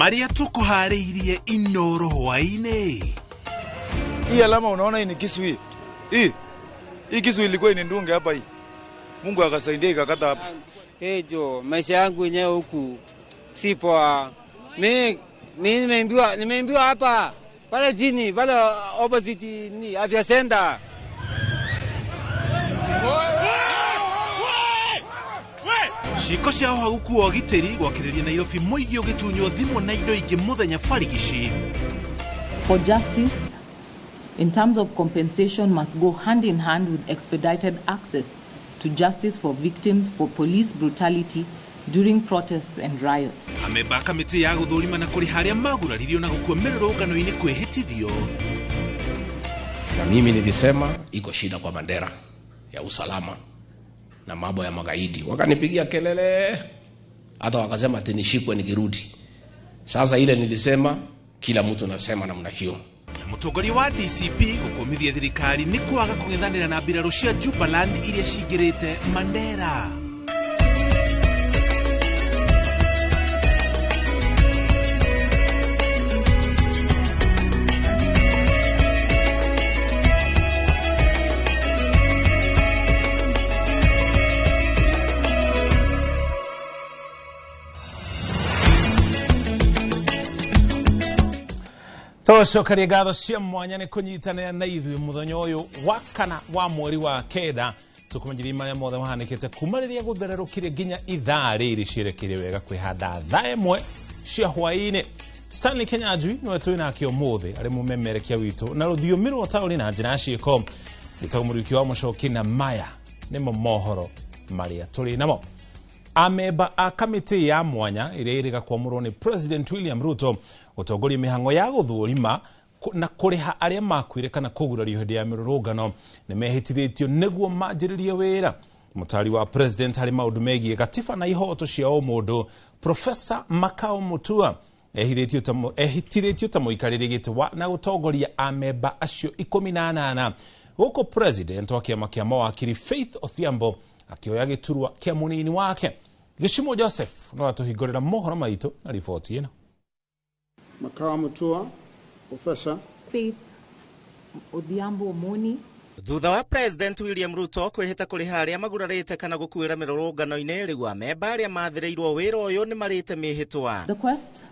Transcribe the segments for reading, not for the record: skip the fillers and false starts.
Marĩa tũkũharĩirie Inoro hwaĩ-inĩ. Hii alama unaona hii ni kisu hii. Hii. Hii kisu ilikuwa inindunge hapa hii. Mungu akasaidia ikakata hapa. Hey jo, maisha yangu yenyewe huku si poa. Mimi nimeambiwa hapa pale chini, pale opposite ni afya center. Ciĩko cia ũhagũku wa ũgitĩri gwakĩrĩria Nairobi mũingĩ ũgĩtunywo thimũ na indo ingĩ mũthenya barigici. For justice in terms of compensation must go hand in hand with expedited access to justice for victims for police brutality during protests and riots. Amemba a kamĩtĩ ya gũthũrima na kũrĩha arĩa maguraririo na gũkua mĩrũrũngano-inĩ kwĩhĩtithio. Na mimi nilisema iko shida kwa Mandera ya usalama na mambo ya magaidi. Wakanipigia kelele hata wakasema ati nishikwe nikirudi. Sasa ile nilisema kila mtu nasema namna hiyo. Mũtongoria wa DCP gũkũmithia thirikari nĩ kwaga kũng'ethanĩra na mbirarũ cia Jubaland iria cingĩrĩte Mandera. Tũcokerie ngatho cia mwanya nĩ kũnyitanĩra na ithuĩ mũthenya ũyũ wa kana wa mweri wa kenda tũkũmenyithia marĩa mothe mahanĩkĩte kuma rĩrĩa gũthererũkire nginya ithaa rĩrĩ cierekeire wega kwĩhanda thaa ĩmwe cia hwaĩ-inĩ. Stanley Kenyanjui nĩwe twĩ nake ũmũthĩ arĩ mũmemerekia witũ na rũthiomi rwa taũni na njĩra ya ciĩko. Gĩtagwo Mũriũki wa Mũcoki na maya nĩmo mohoro marĩa tũrĩ namo. Amemba a kamĩtĩ ya mwanya ĩrĩa ĩrĩga kwamũrwo nĩ President William Ruto gũtongoria mĩhang'o ya gũthũrima na kũrĩha arĩa makuire kana kũgurario hĩndĩ ya mĩrũrũngano nĩ mehĩtithĩtio nĩguo manjĩrĩrie wĩra. Mũtari wa President harĩ maũndũ megiĩ gatiba na ihoto cia ũmũndũ Professor Makau Mutua ehĩtithĩtio ta mũikarĩri gĩtĩ na gũtongoria amemba acio 18 gũkũ President wa kĩama kĩa mawakiri Faith Odhiambo akĩoya gĩturwa kĩa mũnini wake. Gĩcimo Joseph no atũhingũrĩra mohoro maitũ na riboti ĩno. Makau Mutua, Professor Faith Odhiambo Omoni. Thutha wa President William Ruto kwĩhĩta kũrĩha arĩa magurarĩte kana gũkuĩra mĩrũrũngano-inĩ rĩu amemba arĩa mathĩrĩirwo wĩra ũyũ nĩ marĩte mĩhĩtwa. The quest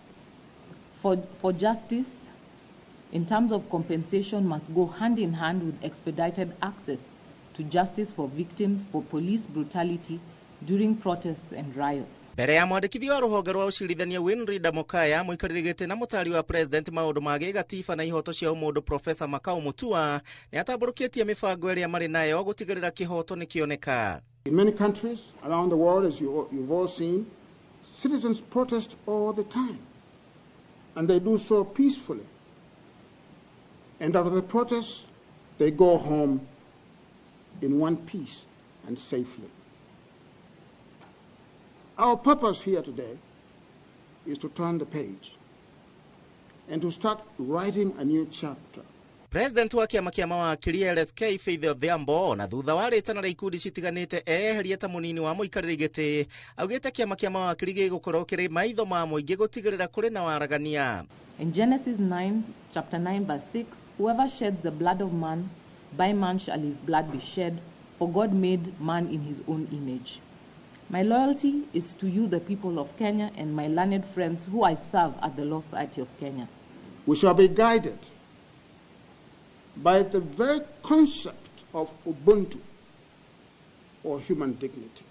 for justice in terms of compensation must go hand in hand with expedited access to justice for victims for police brutality during protests and riots. Mbere ya mwandĩkithia wa rũhonge rwa ũcirithania Winrida Mokaya mũikarĩri gĩtĩ na mũtari wa President maũndũ ma gĩgatiba na ihoto cia ũmũndũ Professor Makau Mutua nĩ atambũrũkĩtie mĩbango ĩrĩa marĩ nayo gũtigĩrĩra kĩhoto nĩ kĩoneka. In many countries around the world, as you've all seen, citizens protest all the time, and they do so peacefully. And out of the protests, they go home in one piece and safely. Our purpose here today is to turn the page and to start writing a new chapter. President wa kĩama kĩa mawakiri LSK Faith Odhiambo na thutha wa rĩtana rĩa ikundi citiganĩte eyeherie ta mũnini wa mũikarĩri gĩtĩ augĩte kĩama kĩa mawakiri gĩgũkorwo kĩrĩ maitho ma mũingĩ gũtigĩrĩra kũrĩ na waragania. In Genesis 9, chapter 9, verse 6, whoever sheds the blood of man, by man shall his blood be shed, for God made man in his own image. My loyalty is to you, the people of Kenya, and my learned friends who I serve at the Law Society of Kenya. We shall be guided by the very concept of Ubuntu, or human dignity.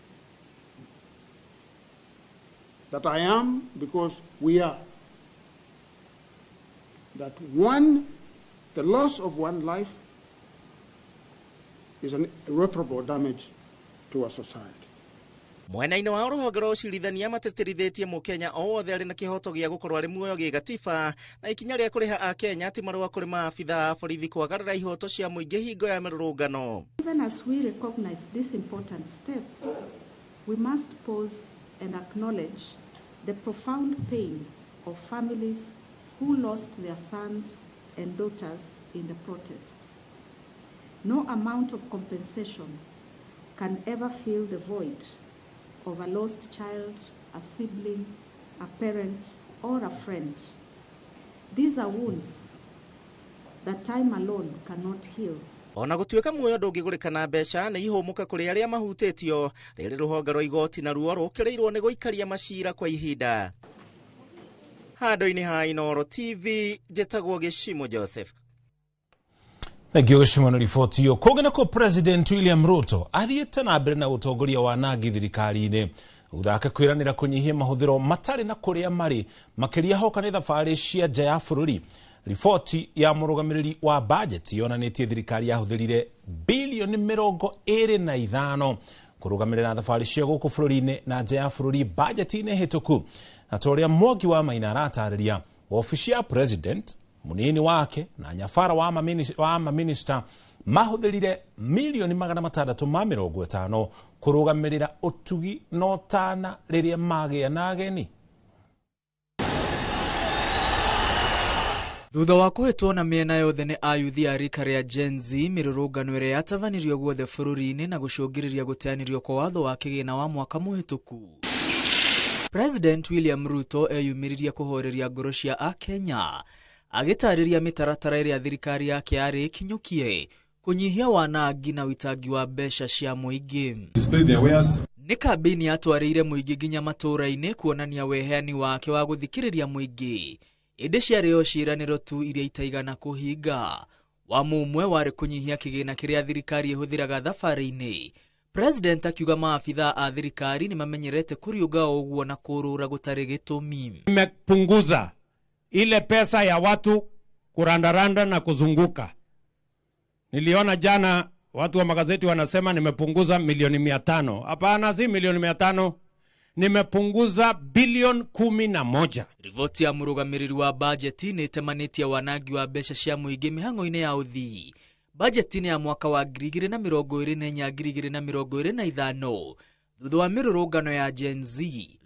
That I am because we are. That one, the loss of one life is an irreparable damage to our society. Mwena-inĩ wa rũhonge rwa ũcirithania matĩtĩrithĩtie mũkenya o wothe arĩ na kĩhoto gĩa gũkorwo arĩ muoyo gĩgatiba na ikinya rĩa kũrĩha akenya ti marũa kũrĩ maabitha a borithi kwagarara ihoto cia mũingĩ hingo ya mĩrũrũngano. Even as we recognize this important step, we must pause and acknowledge the profound pain of families who lost their sons and daughters in the protests. No amount of compensation can ever fill the void of a lost child, a sibling, a parent, or a friend. These are wounds that time alone cannot heal. Ona gũtuĩka muoyo ndũngĩgũrĩka na mbeca nĩ ihũmũka kũrĩ arĩa mahutĩtio rĩrĩ rũhonge rwa igoti naruo rũkĩrĩirwo nĩ gũikaria macira kwa ihinda. Handũ-inĩ ha Inooro TV njĩtagwo Gĩcimo Joseph. Thank you Gĩcimo na riboti iyo. Kũngĩ nakuo President William Ruto athiĩte na mbere na ũtongoria wa nangi thirikari-inĩ thutha wake kwĩranĩra kũnyihia mahũthĩro matarĩ na kũrĩa marĩ makĩria hoka nĩ thabarĩ cia nja ya bũrũri. Riboti ya mũrũgamĩrĩri wa bajeti yonanĩtie thirikari yahũthĩrire bilioni 25 kũrũgamĩrĩra thabarĩ cia gũkũ bũrũri-inĩ na nja ya bũrũri bajeti-inĩ hĩtũku. Na ta ũrĩa Mwangi wa Maina aratarĩria, wabici ya president, mũnini wake na nyabara wa maminista mahũthĩrire milioni 650 kũrũgamĩrĩra ũtugi na ũtana rĩrĩa magĩa na ageni. Thutha wa kũhĩtwo na mĩena yothe nĩ ayuthi a rika rĩa Gen Z, mĩrũrũngano ĩrĩa yatavanirio guothe bũrũri-inĩ na gũcũngĩrĩria gũteanĩrio kwa watho wa kĩgĩna wa mwaka mũhĩtũku. President William Ruto eyumĩririe kũhoreria ngoro cia Akenya agĩtarĩria mĩtaratara ĩrĩa thirikari yake yarĩ ĩkinyũkie kũnyihia wanangi na ũitangi wa mbeca cia mũingĩ. Nĩ kambĩini yatwarĩire mũingĩ nginya matũũra-inĩ kuonania weheani wake wa gũthikĩrĩria mũingĩ, ĩndĩ ciarĩ o ciĩranĩro tu iria itaigana kũhinga. Wa mũmwe warĩ kũnyihia kĩgĩna kĩrĩa thirikari ĩhũthĩraga thabarĩ-inĩ. President akiuga maabithaa a thirikari nĩ mamenyerete kũriũnga o ũguo na kũrũra gũtarĩ gĩtũmi. Imepunguza ile pesa ya watu kurandaranda na kuzunguka. Niliona jana watu wa magazeti wanasema nimepunguza milioni 500. Hapana, si milioni 500. Nimepunguza bilioni 11. Riboti ya mũrũgamĩrĩri wa bajeti nĩ ĩtemanĩtie wanangi wa mbeca cia mũingĩ mĩhang'o-inĩ ya ũthii. Bajeti-inĩ ya mwaka wa 2024 2025 thutha wa mĩrũrũngano ya Gen Z,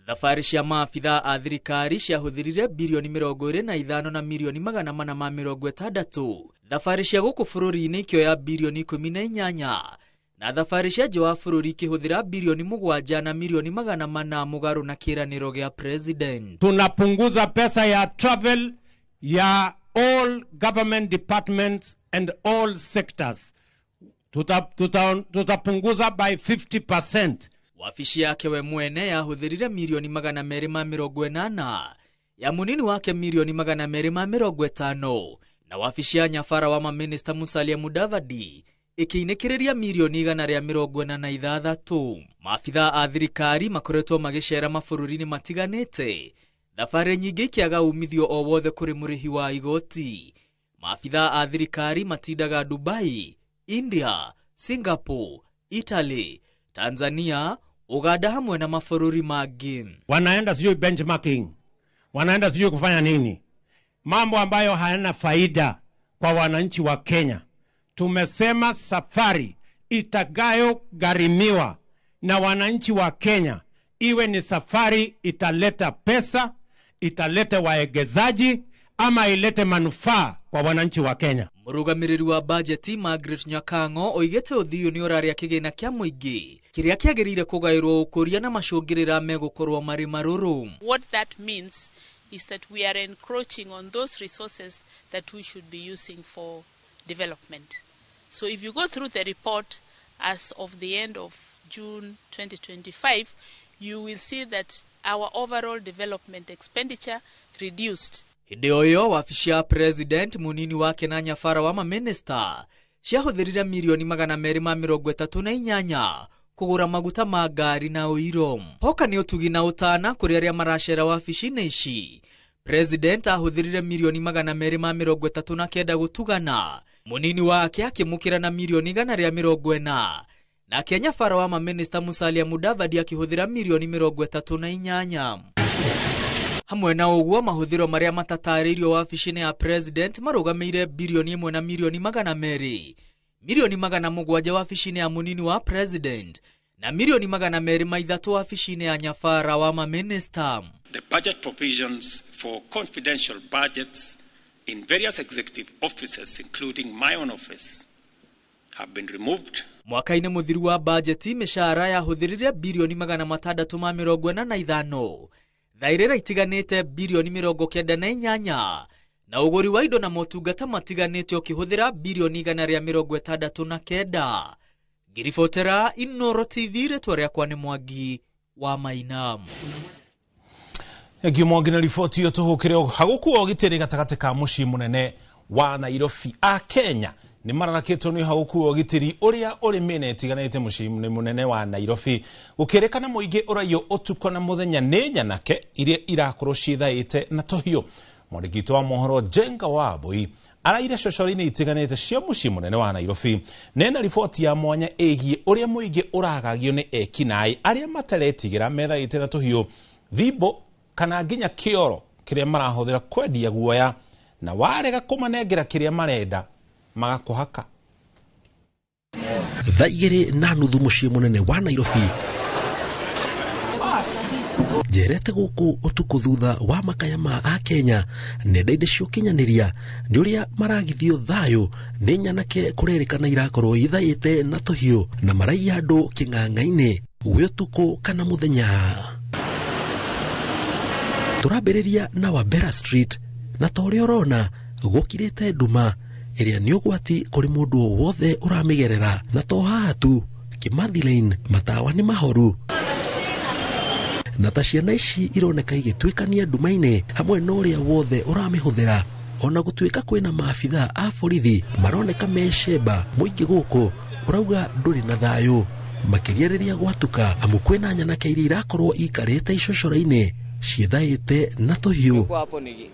thabarĩ cia maabithaa a thirikari ciahũthĩrire bilioni 25 na milioni 460, thabarĩ cia gũkũ bũrũri-inĩ ikĩoya bilioni 18 na thabarĩ cia nja wa bũrũri ikĩhũthĩra bilioni 7 na milioni 400 mũgarũ na kĩĩranĩro gĩa president. Tunapunguza pesa ya travel ya all government departments and all sectors. Tutapunguza by 50%. Wabici yake we mwene yahũthĩrire milioni 280 ya mũnini wake milioni 250 na wabici ya nyabara wa maminista Musalia Mudavadi ĩkĩinĩkĩrĩria milioni 146. Maabithaa a thirikari makoretwo magĩcera mabũrũri-inĩ matiganĩte, thabarĩ nyingĩ ikĩaga umithio o wothe kũrĩ mũrĩhi wa igoti. Maabithaa a thirikari matindaga Dubai, India, Singapore, Italy, Tanzania, Uganda hamwe na mabũrũri mangĩ. Wanaenda sijui benchmarking, wanaenda sijui kufanya nini, mambo ambayo hayana faida kwa wananchi wa Kenya. Tumesema safari itakayogharimiwa na wananchi wa Kenya iwe ni safari italeta pesa, italeta waegezaji ama ilete manufaa kwa wananchi wa Kenya. Mũrũgamĩrĩri wa bajeti Margaret Nyakang'o oigĩte ũthiũ nĩ ũrarĩa kĩgĩna kĩa mũingĩ kĩrĩa kĩagĩrĩire kũgaĩrwo ũkũria na macũngĩrĩra megũkorwo marĩ marũrũ. What that means is that we are encroaching on those resources that we should be using for development. So if you go through the report as of the end of June 2025, you will see that our overall development expenditure reduced. Hĩndĩ o ĩyo wabici ya president, mũnini wake na nyabara wa maminista ciahũthĩrire milioni 238 kũgũra maguta ma ngari na ũiro. Hoka nĩ ũtugi na ũtana kũrĩ arĩa maracera wabici-inĩ ici. President ahũthĩrire milioni 239 gũtugana, mũnini wake akĩmũkĩra na milioni 140, nake nyabara wa maminista Musalia Mudavadi akĩhũthĩra milioni 38. Hamwe na ũguo mahũthĩro marĩa matatarĩirio wabici-inĩ ya president marũgamĩire bilioni 1 na milioni 200, milioni 700 wabici-inĩ ya mũnini wa president na milioni 203 wabici-inĩ ya nyabara wa maminista. The budget provisions for confidential budgets in various executive offices, including my own office, have been removed. Mwaka-inĩ mũthiru wa bajeti mĩcara yahũthĩrire bilioni 645. Thairĩra itiganĩte birioni 98 na ũgũri wa indo na motungata matiganĩte ũkĩhũthĩra birioni 169. Ngiribotera Inoro TV, rĩtwa rĩakwa nĩ Mwangi wa Maina. Thengiũ Mwangi na riboti iyo. Tũhũkĩre hagũkua ũgitĩri gatagatĩ ka mũciĩ mũnene wa Nairobi. A Kenya nĩ mararakĩtwo nĩ hagũkua ũgitĩri ũrĩa ũrĩ mĩena ĩtiganĩte mũciĩ mũnene wa Nairobi, gũkĩrĩkana mũingĩ ũraiywo ũtukũ na mũthenya nĩ nyanake iria irakorwo ciĩthaĩte na tũhiũ. Mwandĩki witũ wa mohoro Jenga Wambui araire cocoro-inĩ itiganĩte cia mũciĩ mũnene wa Nairobi nena riboti ya mwanya ĩgiĩ ũrĩa mũingĩ ũragagio nĩ ekinaĩ arĩa mataretigĩra methaĩte na tũhiũ, thimbo kana nginya kĩoro kĩrĩa marahũthĩra kwendia guoya, na warega kũmanengera kĩrĩa marenda magakũhaka. 2:30 mũciĩ mũnene wa Nairobi, njerete gũkũ ũtukũ thutha wa makaya ma akenya nenda-inĩ cia ũkinyanĩria nĩ ũrĩa maragithio thayũ nĩ nyanake kũrerĩkana irakorwo ithaĩte na tũhiũ na maraiya andũ kĩng'ang'a-inĩ gwĩ ũtukũ kana mũthenya. Tũrambĩrĩria na Wabera Street, na ta ũrĩa ũrona gũkirĩte nduma ĩrĩa nĩ ũgwati kũrĩ mũndũ o wothe ũramĩgerera, na to haha tu, Kimathi Lane matawa nĩ mahoru na ta ciana ici ironeka igĩtuĩkania nduma-inĩ hamwe na ũrĩa wothe ũramĩhũthĩra. Ona gũtuĩka kwĩna maabithaa a borithi maroneka mecemba, mũingĩ gũkũ ũrauga ndũrĩ na thayũ, makĩria rĩrĩa gwatuka, amu kwĩna nyanake iria irakorwo ikarĩte icocoro-inĩ ciĩthaĩte na tũhiũ. Hapo ni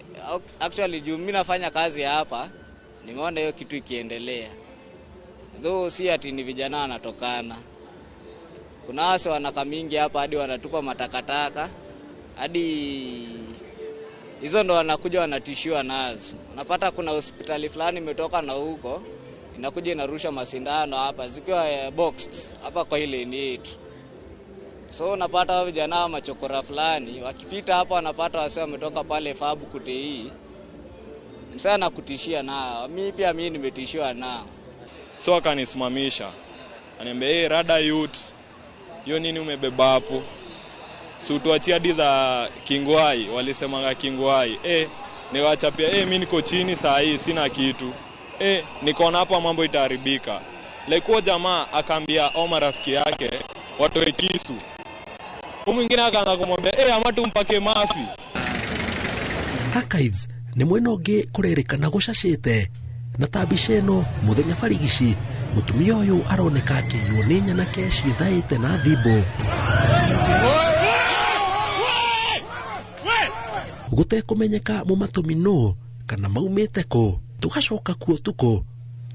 actually juu mimi nafanya kazi hapa, nimeona hiyo kitu ikiendelea, though si ati ni vijana wanatokana. Kuna wase wanaka mingi hapa hadi wanatupa matakataka, hadi hizo ndo wanakuja wanatishiwa nazo. Unapata kuna hospitali fulani imetoka na huko inakuja inarusha masindano hapa zikiwa boxed hapa kwa ile ni yetu. So unapata vijana machokora fulani wakipita hapa wanapata wase wametoka pale fabu kutei. Msana kutishia nao. Mimi pia mimi nimetishiwa nao. So akanisimamisha. Ananiambia, "Hey, rada youth, hiyo nini umebeba hapo? Si utuachie hadi za Kingwai," walisemanga Kingwai. Niwachapia, mimi niko chini saa hii sina kitu. Nikaona hapa mambo itaharibika. Like huo jamaa akaambia au marafiki yake watoe kisu. Huyu mwingine akaanza kumwambia, ama tumpake mafi. Archives nĩ mwena ũngĩ kũrerĩkana gũcacĩte, na ta mbica ĩno mũthenya barigici mũtumia ũyũ aroneka akĩiywo nĩ nyanake ciĩthaĩte na thimbo gũtekũmenyeka mũmatũmi nũ kana maumĩte kũ. Tũgacoka kuo ũtukũ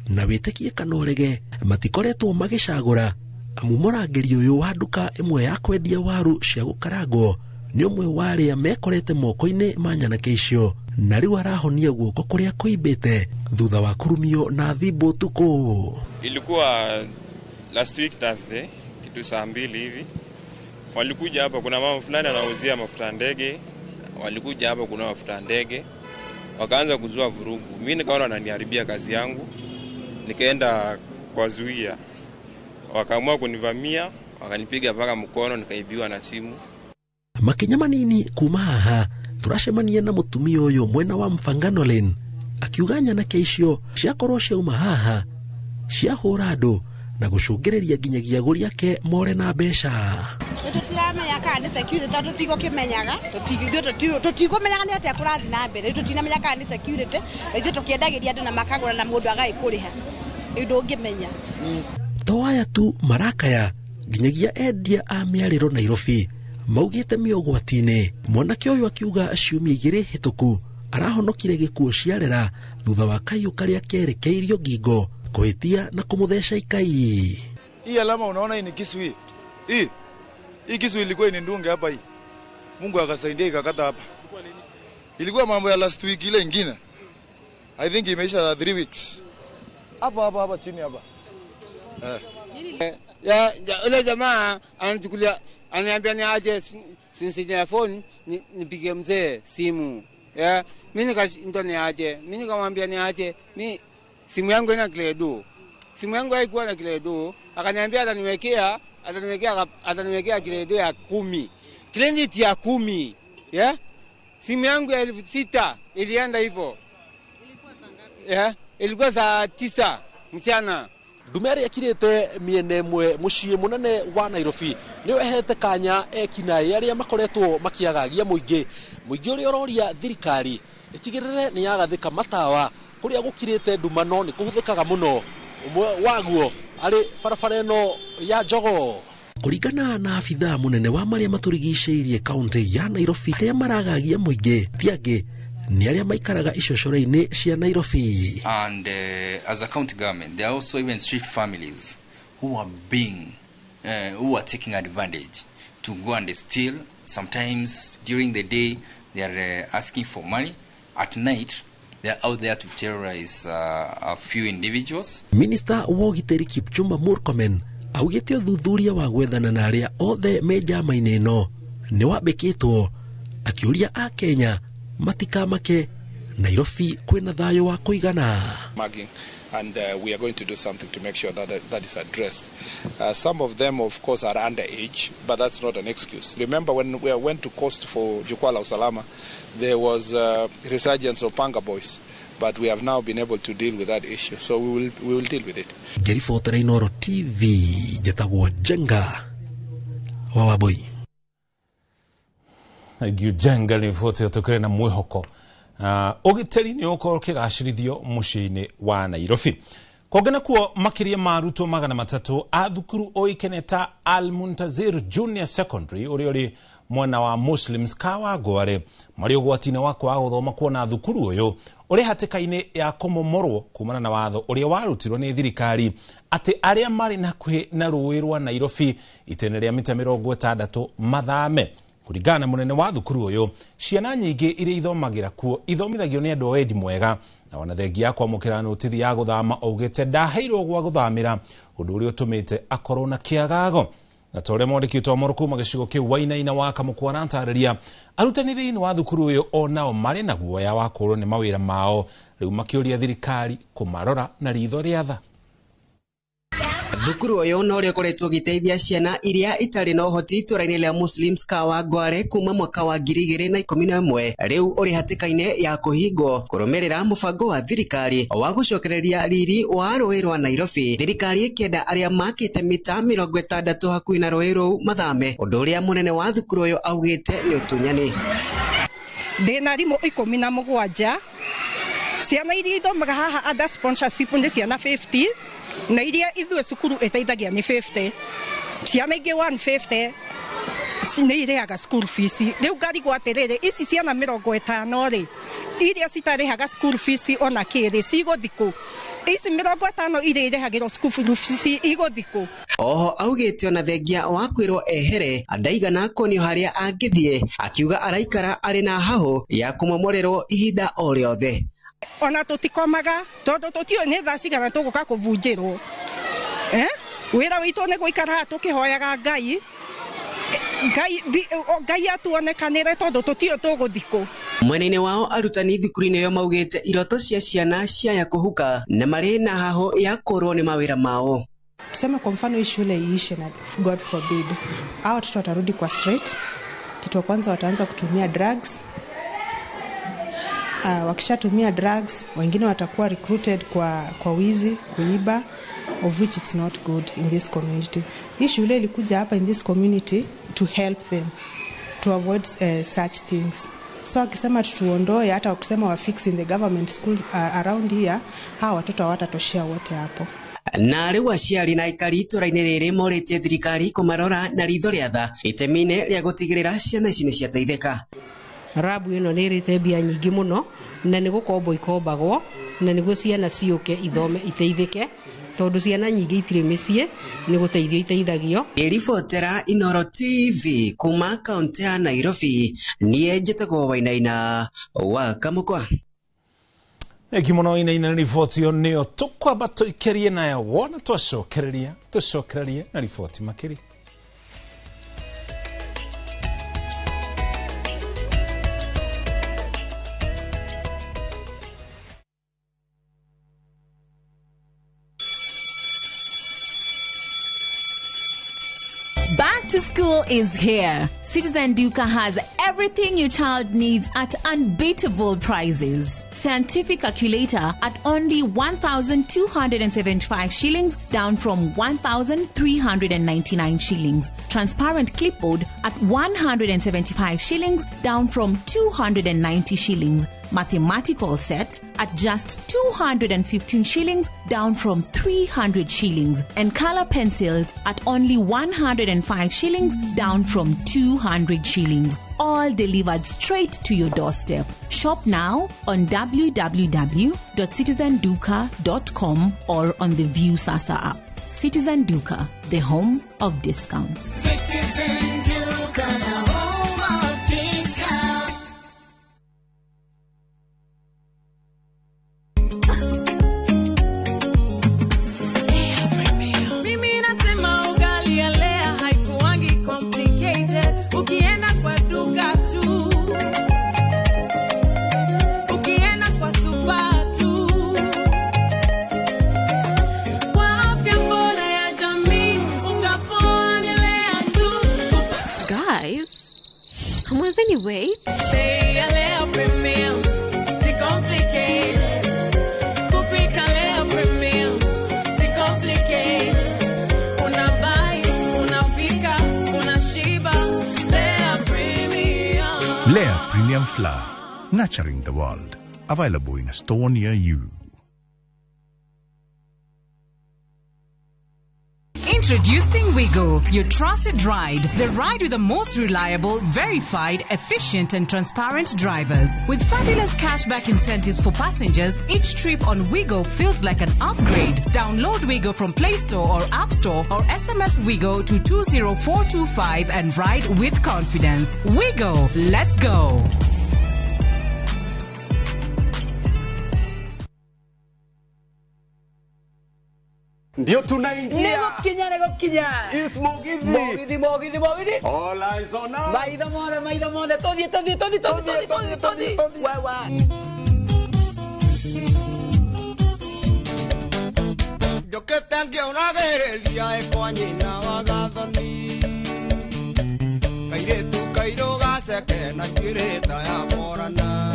na wĩtĩkie kana ũrege matikoretwo magĩcagũra, amu mũrangĩri ũyũ wa nduka ĩmwe ya kwendia waru cia gũkarangwo nĩ ũmwe wa arĩa mekorete moko-inĩ ma nyanake icio, na rĩu arahonia guoko kũrĩa kũimbĩte thutha wa kũrumio na thimbo ũtukũ. Ilikuwa last week Thursday kitu saa 2 hivi walikuja hapa, kuna mama fulani anauzia mafuta ndege, walikuja hapa kuna mafuta ndege wakaanza kuzua vurugu. Mimi nikaona wananiharibia kazi yangu, nikaenda kuwazuia, wakaamua kunivamia, wakanipiga mpaka mkono, nikaibiwa na simu. Makinya manini kuma haha turacemania na mũtumia ũyũ mwena wa Mfangano Lane akiuga nyanake icio ciakorwo ciauma haha ciahũra andũ na gũcũngĩrĩria nginyagia agũri ake more na mbeca. Tũtiramenya kana nĩ security tondũ tũtigũkĩmenyaga, tũtigũmenyaga nĩ atĩa kũrathiĩ na mbere, rĩu tũtinamenya kana nĩ security, na ithuĩ tũkĩendagĩria andũ na makagũra na mũndũ agagĩkũrĩha, rĩu ndũngĩmenya. To aya tu marakaya, nginyagia endia a mĩarĩro Nairobi maugĩte mĩũgwati-inĩ. Mwanake ũyũ akiuga ciumia 2 hĩtũku arahonokire gĩkuũ ciarera thutha wa kaiũ karĩa kerekeirio ngingo kũhĩtia na kũmũtheca ikai. Hii alama unaona hii ni kisu hii. Hii kisu ilikuwa inindunge hapa hii. Mungu akasaidia ikakata hapa. Ilikuwa mambo ya last week ile ingine. I think imeisha 3 weeks. Hapa hapa hapa chini hapa. Ya ule jamaa ananichukulia, ananiambia ni aje sinisije phone nipige mzee simu. Ya mimi nikashindwa ni aje. Mimi nikamwambia ni aje. Mimi simu yangu ina kledo. Simu yangu haikuwa na kledo. Akaniambia ataniwekea kledo ya 10. Credit ya 10. Yeah? Simu yangu ya 6,000 ilienda hivyo. Yeah? Ilikuwa saa 9 mchana. Ndume ĩrĩa ĩkirĩte mĩena ĩmwe mũciĩ mũnene wa Nairobi nĩyo ĩhete kanya ekinaĩ arĩa makoretwo makĩagagia mũingĩ ũrĩa ũroria thirikari ĩtigĩrĩre nĩ yagathĩka matawa kũrĩa gũkirĩte nduma no nĩ kũhũthĩkaga mũno ũmwe waguo arĩ barabara ĩno ya Jogoo. Kũringana na abithaa mũnene wa marĩa matũrigicĩirie kaunti ya Nairobi, arĩa maragagia mũingĩ ti angĩ ni arĩa maikaraga icocoro-inĩ cia Nairobi. And as a county government, there are also even street families who are being who are taking advantage to go and steal. Sometimes during the day they are asking for money. At night they are out there to terrorize a few individuals. Minister wa ũgitĩri Kipchumba Murkomen augĩte ũthuthuria wa gwethana na arĩa othe me njama-inĩ ĩno nĩ wambĩkĩtwo, akĩũria a Kenya matikamake Nairobi kwĩna thayũ wa kũigana. Mugging, and we are going to do something to make sure that that is addressed. Some of them, of course, are underage, but that's not an excuse. Remember when we went to coast for Jukwaa la Usalama, there was resurgence of Panga boys, but we have now been able to deal with that issue, so we will deal with it. Ngĩribotera Inooro TV, njĩtagwo Njenga wa Wambui. Njenga riboti tukire na mwihoko ũgitĩri nĩ ũkorwo ũkĩgacĩrithio mũciĩ-inĩ wa Nairobi. Kũngĩ kuo makĩria ma arutwo 300 a thukuru ũĩkaine ta Al Muntazir Junior Secondary ũrĩa ũrĩ mwena wa Muslims Kawangware marĩ ũgwati-inĩ wa kwaga gũthoma kuona thukuru ũyũ ũrĩ hatĩka-inĩ ya kũmomorwo kumana na watho ũrĩa warutirwo nĩ thirikari atĩ arĩa marĩ hakuhĩ na rũĩ rwa Nairobi itene rĩa mita 60 mathame. Kũringana na mũnene wa thukuru ũyũ, ciana nyingĩ iria ithomagĩra kuo ithomithagio nĩ andũ a wendi mwega, na ona thengia ya kwamũkĩra notithi ya gũthama augĩte ndaheirwo gwa gũthamĩra, ũndũ ũrĩa ũtũmĩte akorwo na kĩagago. Na ta ũrĩa mwandĩki witũ wa Moro kuma gĩcigo kĩu Wainaina wa Kamũkũ aratarĩria, arutani thĩinĩ wa thukuru ũyũ onao marĩ na guoya wa kũũrwo nĩ mawĩra mao, rĩu makĩũria thirikari kũmarora na ritho rĩa tha. Thukuru ũyũ no ũrĩa ũkoretwo ũgĩteithia ciana iria itarĩ na ũhoti itũra-inĩ rĩa Muslims Kawangware kuma mwaka wa 2011 rĩu ũrĩ hatĩka-inĩ ya kũhingwo kũrũmĩrĩra mũbango wa thirikari wa gũcokereria riri wa rũĩ rwa Nairobi. Thirikari ĩkĩenda arĩa makĩte mita 60 hakuhĩ na rũĩ rũu mathame, ũndũ ũrĩa mũnene wa thukuru ũyũ augĩte nĩ ũtunyani. Ndĩna arimũ 17 ciana iria ithomaga haha under sponsorship nĩ ciana 50 na iria ithuĩ cukuru ĩteithagia nĩ 50 ciana ingĩ 150 nĩ irĩhaga school fees. Rĩu ngarigwo atĩrĩrĩ, ici ciana 50 rĩ iria citarĩhaga school fees ona kĩrĩ cigũthiĩ kũ? Ici 50 iria irĩhagĩrwo school fees igũthiĩ kũ? Oho augĩte ona thengia wa kwĩrwo ehere ndaigana kuonio harĩa angĩthiĩ, akiuga araikara arĩ na hahũ ya kũmomorerwo ihinda o rĩothe. Ona tũtikomaga tondũ tũtiũĩ nĩ thaa cigana tũgũka kũbunjĩrwo. Wĩra witũ nĩ gũikara haha tũkĩhoyaga Ngai Ngai atuonekanĩre tondũ tũtiũĩ tũgũthiĩ kũ. Mwena-inĩ wao arutani thukuru-inĩ ĩyo maugĩte iroto cia ciana ciaya kũhuka na marĩ na hahũ ya kũrwo nĩ mawĩra mao. Tuseme kwa mfano hii shule iishe na God forbid, hao watoto watarudi kwa street. Kitu kwanza wataanza kutumia drugs. Wakishatumia drugs, wengine watakuwa recruited kwa wizi, kuiba, of which it's not good in this community. Hii shule ilikuja hapa in this community to help them to avoid such things. So akisema tutuondoe, hata wakisema wa fix in the government schools around here, hawa watoto hawatatoshea wote hapo. Na rĩu aciari na aikari itũra-inĩ rĩrĩ morĩtie thirikari kũmarora na ritho rĩa tha itemi-inĩ rĩa gũtigĩrĩra ciana ici nĩ ciateithĩka. Rabu ĩno nĩ ĩrĩte mbia nyingĩ mũno na nĩ gũkombwo ikombagwo na nĩguo ciana ciũke ithome iteithĩke tondũ ciana nyingĩ itirĩ mĩciĩ nĩ gũteithio iteithagio. Ngĩribotera Inooro TV kuma kaunti ya Nairobi, niĩ njĩtagwo Wainaina wa Kamũkwa. Thengiũ mũno Wainaina na riboti ĩyo nĩyo tũkwamba tũikĩrie nayo wona twacokereria tũcokererie na riboti makĩria. Back to school is here. Citizen Duka has Everything your child needs at unbeatable prices. Scientific calculator at only 1,275 shillings, down from 1,399 shillings. Transparent clipboard at 175 shillings, down from 290 shillings. Mathematical set at just 215 shillings, down from 300 shillings. And color pencils at only 105 shillings, down from 200 shillings. All delivered straight to your doorstep. Shop now on www.citizenduka.com or on the View Sasa app. Citizen Duka, the home of discounts. Citizen Duka, the home of discounts. Mimi nasema ugali ya Lea haikuangi complicated. Ukienda kwa duka tu, ukienda kwa super tu, kwa afya bora ya jamii, unga poa ni Lea tu. Guys, hamwezeni wait? Bei ya Lea Premium, si complicated. Kupika Lea Premium, si complicated. Unabuy, unapika, unashiba. Lea Premium. Lea Premium Flour, nurturing the world. Available in a store near you. Introducing Wigo, your trusted ride. The ride with the most reliable, verified, efficient, and transparent drivers. With fabulous cashback incentives for passengers, each trip on Wigo feels like an upgrade. Download Wigo from Play Store or App Store or SMS Wigo to 20425 and ride with confidence. Wigo, let's go. Ndio tunaingia. Nĩgũkinya nĩgũkinya. Is Mugithi. Mugithi Mugithi Mugithi. All eyes on us. Maitho mothe maitho mothe tũthiĩ tũthiĩ tũthiĩ tũthiĩ tũthiĩ tũthiĩ tũthiĩ. Wewe. Njũkĩte ngĩũragĩrĩria ĩkwa nyina wa gathoni kairĩtu kairũ gaceke na njuĩrĩ ta ya morana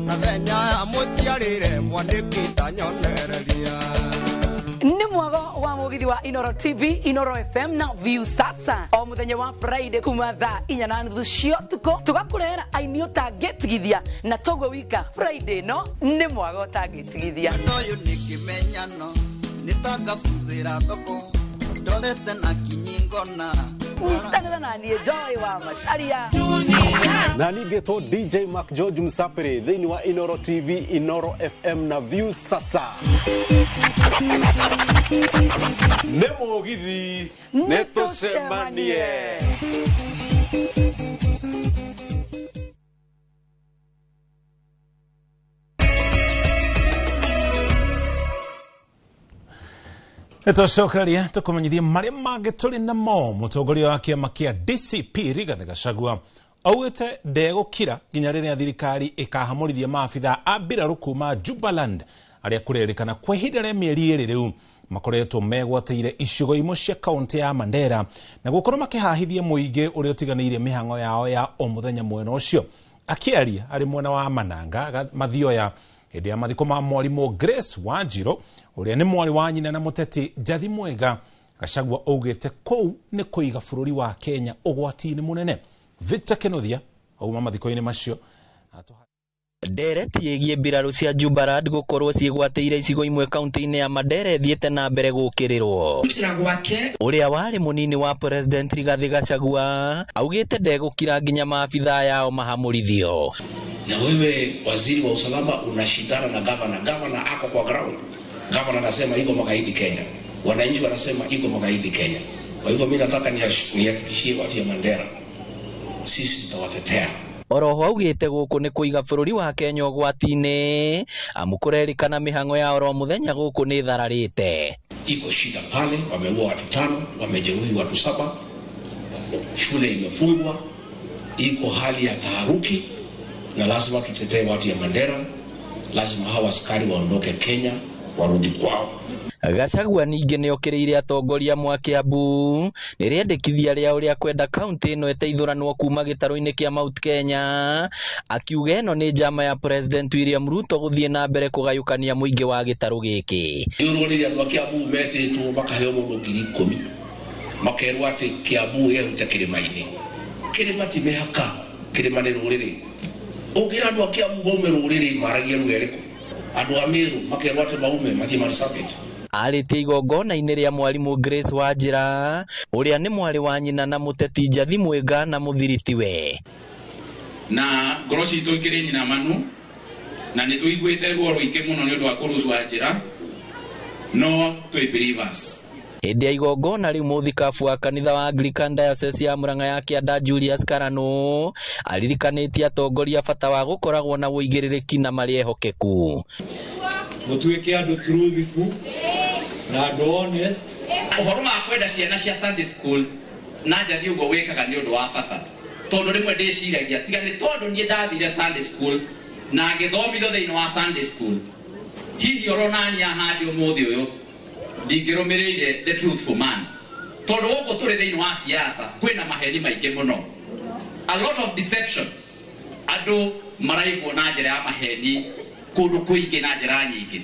na thenya ya mũciarĩre mwandĩki ta nyonereria. Nĩ mwago wa mugithi wa Inoro TV, Inoro FM na View Sasa o muthenya wa Friday kuma thaa 4:30 cia ũtukũ tũgakũrehera aini ũtangĩtigithia na toguo wika Friday no nĩ mwago ũtangĩtigithia. Ũyũ nĩ kĩmenyano nĩ tangabuthĩra thoko ndorete na kinyi ngona. Nyitanĩra na niĩ Joy wa Macharia na ningĩtwo DJ Mark George Msapiri thĩinĩ wa Inoro TV, Inoro FM na View Sasa. Nĩ Mugithi, nĩ tũcemanie. Nĩtwacokereria tũkũmenyithie marĩa mangĩ tũrĩ namo. Mũtongoria wa kĩama kĩa DCP Rigathĩ Gachagua augĩte ndegũkira nginya rĩrĩa thirikari ĩkahamũrithia maabithaa a mbirarũ kuma Jubaland arĩa kũrerĩkana kwa ihinda rĩa mĩeri 2 rĩu makoretwo megwatĩire icigo imwe cia kaũntĩ ya Mandera na gũkorwo makĩhahithia mũingĩ ũrĩa ũtiganĩirie mĩhang'o yao ya o mũthenya mwena ũcio. Akĩaria arĩ mwena wa Mananga Mathioya hĩndĩ ya mathiko ma mwarimũ Grace Wanjirũ ũrĩa nĩ mwarĩ wa nyina na mũteti Njathi Mwega, Gachagua augĩte kũu nĩ kũiga bũrũri wa Kenya ũgwati-inĩ mũnene. Victor Kenothia auma mathiko-inĩ macio. Ndereti ĩgiĩ mbirarũ cia Jubaland gũkorwo ciĩgwatĩire icigo imwe kaunti-inĩ ya Mandera ĩthiĩte na mbere gũkĩrĩrwo. Ũrĩa warĩ mũnini wa President Rigathĩ Gachagua augĩte ndegũkira nginya maabithaa yao mahamũrithio. Na wewe waziri wa usalama unashindana na gavana. Gavana ako kwa ground. Gavana anasema iko magaidi Kenya. Wananchi wanasema iko magaidi Kenya. Kwa hivyo mimi nataka nihakikishie watu ya Mandera, sisi tutawatetea. Oroho augĩte gũkũ nĩ kũiga bũrũri wa Kenya ũgwati-inĩ amu kũrerĩkana mĩhang'o ya oro mũthenya gũkũ nĩ ĩthararĩte. Iko shida pale, wameua watu 5, wamejeruhi watu 7, shule imefungwa, iko hali ya taharuki, na lazima tutetee watu ya Mandera. Lazima hawa askari waondoke Kenya warudi kwao. Gachagua ningĩ nĩokĩrĩire atongoria mwa Kiambu nĩ rĩendekithia rĩao rĩa kwenda kaunti ĩno ĩteithũranwo kuma gĩtarũ-inĩ kĩa Mount Kenya, akiuga ĩno nĩ njama ya President William Ruto gũthiĩ na mbere kũgayũkania mũingĩ wa gĩtarũ gĩkĩ. Rĩu rĩrĩa andũ a Kiambu metĩtwo makaheo mũndũ 10,000 makerwo atĩ Kiambu ĩhute kĩrĩma-inĩ. Kĩrĩma ti mĩhaka, kĩrĩma nĩ rũrĩrĩ. Ũngĩra andũ a Kiambu maume rũrĩrĩ maragia lugha ĩrĩkũ? Andũ a Meru makerwo atĩ maume mathiĩ Marsabit. Arĩtie igongona-inĩ rĩa mwarimũ Grace Wanjĩra ũrĩa nĩ mwarĩ wa nyina na mũteti Njathi Mwĩnga na mũthiritiwe. Na ngoro citũ ikĩrĩ nyina manu na nĩ tũiguĩte ruo rũingĩ mũno nĩ ũndũ wa kũrũcwa Wanjĩra, no twĩ believers. Hĩndĩ ya igongona rĩu mũthikabu wa kanitha wa Anglican Diocese ya Murang'a ya Kĩanda Julius Karano aririkanĩtie atongoria bata wa gũkoragwo na ũigĩrĩrĩki na marĩ ehokeku. Mũtuĩke andũ truthful na andũ honest. Ũhoro wa kwenda ciana cia Sunday school na Njathi ũguo wĩkaga nĩ ũndũ wa bata, tondũ rĩmwe ndĩciragia tiga nĩ tondũ niĩ ndathire Sunday school na ngĩthomithio thĩinĩ wa Sunday school, hihi oronania handi ũmũthĩ ũyũ ndingĩrũmĩrĩire the truthful man, tondũ gũkũ tũrĩ thĩinĩ wa siasa kwĩna maheni maingĩ mũno, a lot of deception, andũ maraigwo na njĩra ya maheni kũndũ kũingĩ na njĩra nyingĩ.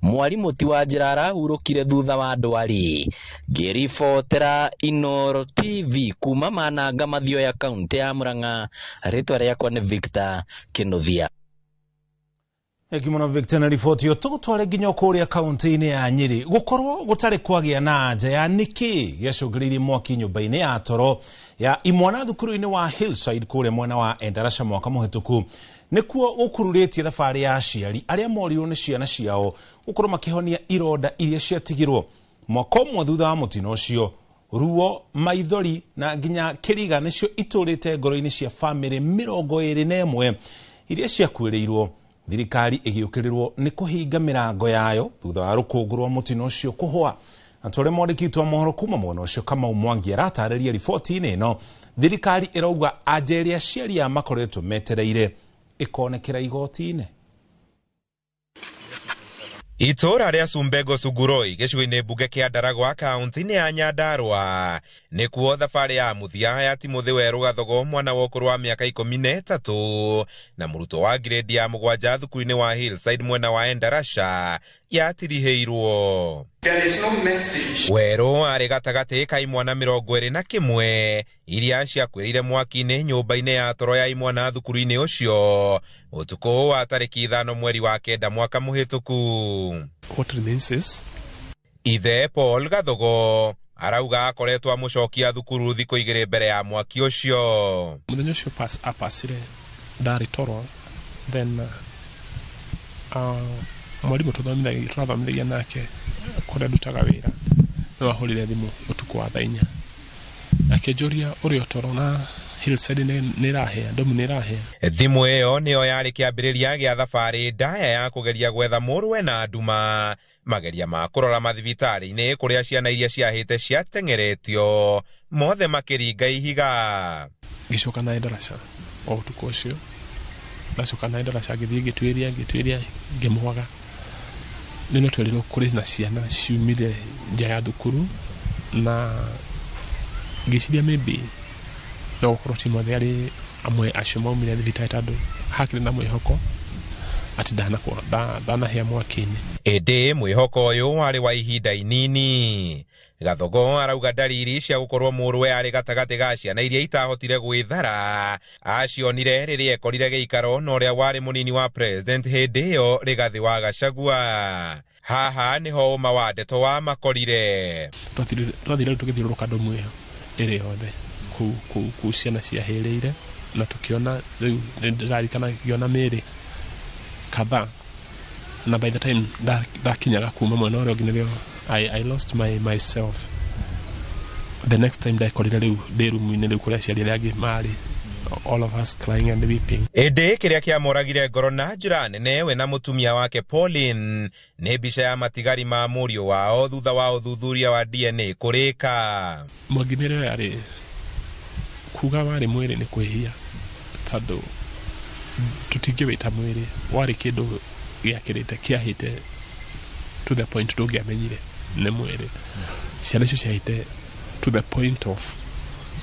Mwarimũ ti Wanjĩra arahurũkire thutha wa ndwari. Ngĩribotera Inooro TV kuma Mananga Mathioya kaunti ya Murang'a, rĩtwa rĩakwa nĩ Victor Kĩnuthia. Thengi mũno Victor na riboti ĩyo. Tũgũtware nginya kũrĩa kaunti-inĩ ya Nyĩrĩ gũkorwo gũtarĩ kwagĩa na anja ya nĩkĩ gĩacũngĩrĩirie mwaki nyũmba-inĩ ya toro ya imwana thukuru-inĩ wa Hillside kũrĩa mwena wa Endarasha mwaka mũhĩtũku nĩkuo gũkururĩtie thabarĩ ya aciari arĩa morirwo nĩ ciana ciao gũkorwo makĩhonia ironda iria ciatigirwo mwaka ũmwe thutha wa mũtino ũcio. Ruo, maithori na nginya kĩriga nĩcio itũrĩte ngoro-inĩ cia bamĩrĩ 21 iria ciakuĩrĩirwo. Thirikari ĩgĩũkĩrĩrwo nĩ kũhinga mĩrango yayo thutha wa rũkũngũ rwa mũtino ũcio kũhũa. Na tũrĩa mwandĩki witũ wa mohoro kuma mwena ũcio Kamau Mwangi aratarĩria riboti-inĩ ĩno. Thirikari ĩrauga anja ĩrĩa aciari aya makoretwo metereire ĩkonekera igoti-inĩ. Itũũra rĩa Sumbego Suguroi gĩcigo-inĩ mbunge kĩa Ndaragwa kaunti-inĩ ya Nyandarua nĩkuo thabarĩ ya mũthia ya Timothy Werũ Gathogo mwana wa ũkũrũ wa mĩaka 13 na mũrutwo wa grade ya 7 thukuru-inĩ wa Hillside mwena wa Endarasha yatirihĩirwo. Werũ arĩ gatagatĩ ka imwana 21 iria ciakuĩrĩire mwaki-inĩ nyũmba-inĩ ya toro ya imwana thukuru-inĩ ũcio ũtukũ wa tarĩki 5 mweri wa 9 mwaka mũhĩtũku. What remains is Ithe Paul Gathogo arauga akoretwo amũcokia thukuru thikũ 2 mbere ya mwaki ũcio. Mũthenya ũcio apacire ndarĩ toro, then mwarimũ tũrathomithagia nake kũrĩa ndutaga wĩra nĩ wahũrire thimũ ũtukũ wa thaa 4 akĩnjũria ũrĩa toro na Hillside nĩ ĩrahĩa, ndomu nĩ ĩrahĩa. Thimũ ĩyo nĩyo yarĩ kĩambĩrĩria gĩa thabarĩ ndaya ya kũgeria gwetha mũrũwe na nduma, mageria ma kũrora mathibitarĩ-inĩ kũrĩa ciana iria ciahĩte ciateng'eretio mothe makĩringa ihiga. Ngĩcoka na Endarasha o ũtukũ ũcio, ndacoka na Endarasha ngĩthiĩ ngĩtuĩria ngĩmwaga. Nĩ no twerirwo kũrĩ na ciana ciumire nja ya thukuru na ngĩciria maybe no gũkorwo ti mothe arĩ amwe acio maumire thibitarĩ tondũ hakĩrĩ na mwĩhoko atĩ ndanahĩa mwaki-inĩ. Ĩndĩ mwĩhoko ũyũ warĩ wa ihinda inini. Gathogo arauga ndariri cia gũkorwo mũrũwe arĩ gatagatĩ ga ciana iria itahotire gwĩthara acionire rĩrĩa ekorire gĩikaro na ũrĩa warĩ mũnini wa president hĩndĩ ĩyo Rigathĩ wa Gachagua. Haha nĩho ũma wa ndeto wa makorire. Twathire tũgĩthiũrũrũka ndomu ĩyo ĩrĩ yothe kũu ciana ciahĩrĩire na tũkĩona rĩu ndĩraririkana ngĩona mĩĩrĩ kadhaa, na by the time ndakinyaga kuma mwena ũrĩa ũngĩ nĩrĩo I lost myself. The next time ndakorire rĩu ndĩ rumu-inĩ rĩu kũrĩa aciari arĩa angĩ marĩ, all of us crying and weeping. Ĩndĩ kĩrĩa kĩamũragire ngoro na njĩra nene we na mũtumia wake Pauline nĩ mbica ya matigari ma mũriũ wao thutha wa ũthuthuria wa DNA kũrĩka. Mwangi mĩĩrĩ ĩyo yarĩ kuga warĩ mwĩrĩ nĩ kwĩhia tondũ tũtingĩwĩta mwĩrĩ, warĩ kĩndũ gĩakĩrĩte kĩahĩte to the point ndũngĩamenyire nĩ mwĩrĩ. Ciana icio ciahĩte to the point of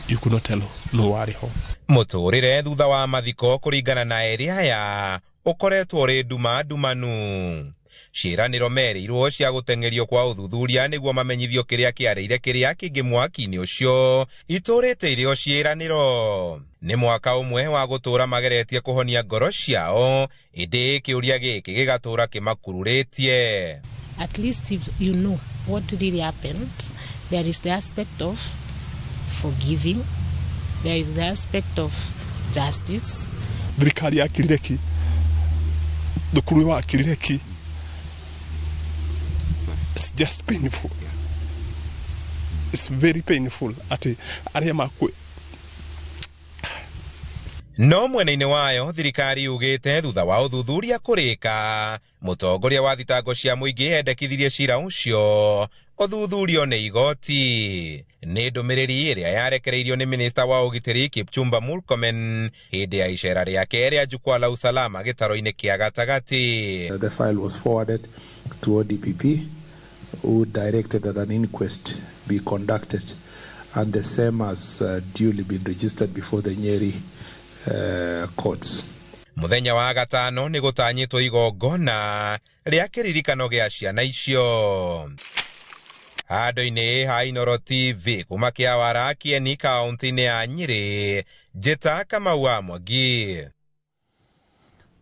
you could not tell no warĩ ho. Mũtũrĩre thutha wa mathiko kũringana na erĩ aya ũkoretwo ũrĩ nduma ndumanu. Ciĩranĩro merĩirwo cia gũteng'erio kwa ũthuthuria nĩguo mamenyithio kĩrĩa kĩarĩire kĩrĩa kĩngĩ mwaki-inĩ ũcio itũrĩte irĩ o ciĩranĩro. Nĩ mwaka ũmwe wa gũtũũra mageretie kũhonia ngoro ciao, ĩndĩ kĩũria gĩkĩ gĩgatũũra kĩmakururĩtie. At least if you know what really happened, there is the aspect of forgiving, there is the aspect of justice. Thirikari yakirire ki? Thukuru wakirire ki? It's just painful. It's very painful ati arĩa makue. No mwena-inĩ wayo thirikari yugĩte thutha wa ũthuthuria kũrĩka, mũtongoria wa thitango cia mũingĩ endekithirie cira ũcio ũthuthurio nĩ igoti. Nĩ ndũmĩrĩri ĩrĩa yarekereirio nĩ minista wa ũgitĩri Kipchumba Murkomen hĩndĩ ya icera rĩake rĩa Jukwaa la Usalama gĩtaro-inĩ kĩa gatagatĩ. The file was forwarded to ODPP, who directed that an inquest be conducted, and the same has duly been registered before the Nyeri courts. Mũthenya wa gatano nĩ gũtanyĩtwo igongona rĩa kĩririkano gĩa ciana icio. Handũ-inĩ ha Inooro TV kuma Kĩawara, Kieni, kaũntĩ-inĩ ya Nyĩrĩ, Njĩta Kamau wa Mwangi.